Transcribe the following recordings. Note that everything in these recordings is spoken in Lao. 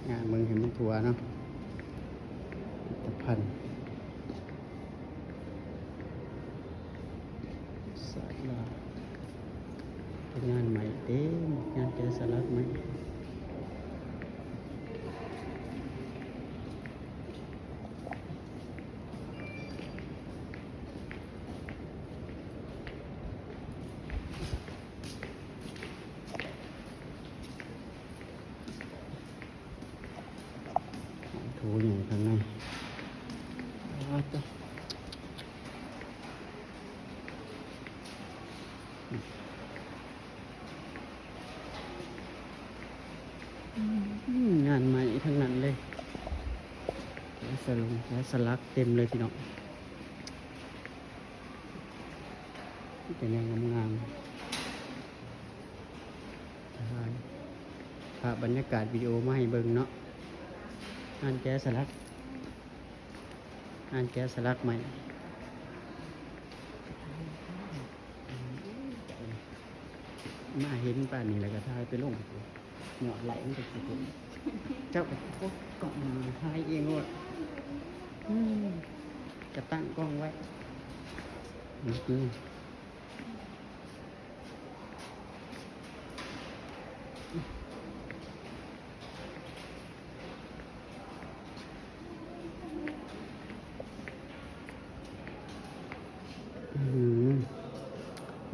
ຍ່າງເບິ່ງໃຫ້ມັນທົ່ວເນາະ ຜະລິດຕະພັນສາລາ ງານໄມ້ເຕັມ ງານແກະສະຫຼັກໄມ້. ໂຖໃຫຍ່ຂ້າງໃນ ປາດໂທ້ ອືມ ງານໄມ້ທັງນັ້ນເລີຍ ແກະສະຫຼົງ ແກະສະຫຼັກເຕັມເລີຍພີ່ນ້ອງ. ມີແຕ່ແນວງາມໆ ຖ່າຍພາບບັນຍາກາດວິດີໂອມາໃຫ້ເບິ່ງເນາະ ງານແກະສະຫຼັກ ງານແກະສະຫຼັກໄມ້ ມາເຫັນປານນີ້ແລ້ວກໍຖ່າຍໄປລົງ ເນາະ ໄຫຼມັນກໍຊິເຫັນ ເຈົ້າກໍໂພສກ້ອງຖ່າຍເອງໂລດ ອືມ ກໍຕັ້ງກ້ອງໄວ້ ອືມ ອືມ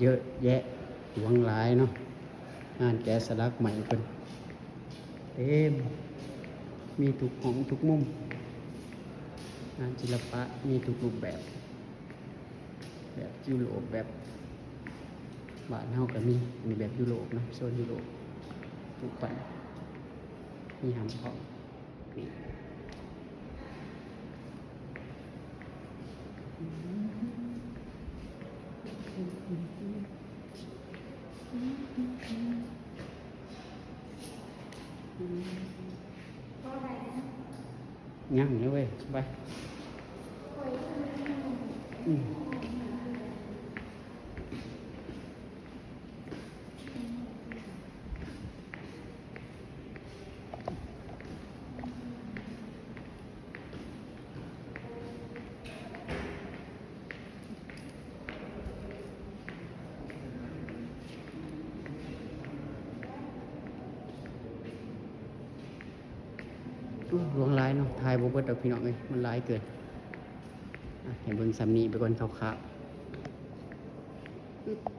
ເຍາະແຍະຫຼວງຫຼາຍເນາະ ງານແກະສະຫຼັກໄມ້ເພິ່ນເຕັມ ມີທຸກຫ້ອງທຸກມຸມ ງານສິລະປະມີທຸກຮູບແບບ ແບບຢູໂຣບ ແບບບ້ານເຮົາກໍມີ ອັນນີ້ແບບຢູໂຣບເນາະ ໂຊນຢູໂຣບ ປູກປັ້ນ ມີຫ້ຳພ້ອມ. ຍັງຢູ່ເວີຍ ໄປ ອືມ. ໂອ້ ຫຼວງຫຼາຍເນາະ ຖ່າຍບໍ່ເບິດດອກພີ່ນ້ອງເອີຍ ມັນຫຼາຍເກີນ. ອ່ະ ໃຫ້ເບິ່ງສ່ຳນີ້ໄປກ່ອນຄ່າວໆ.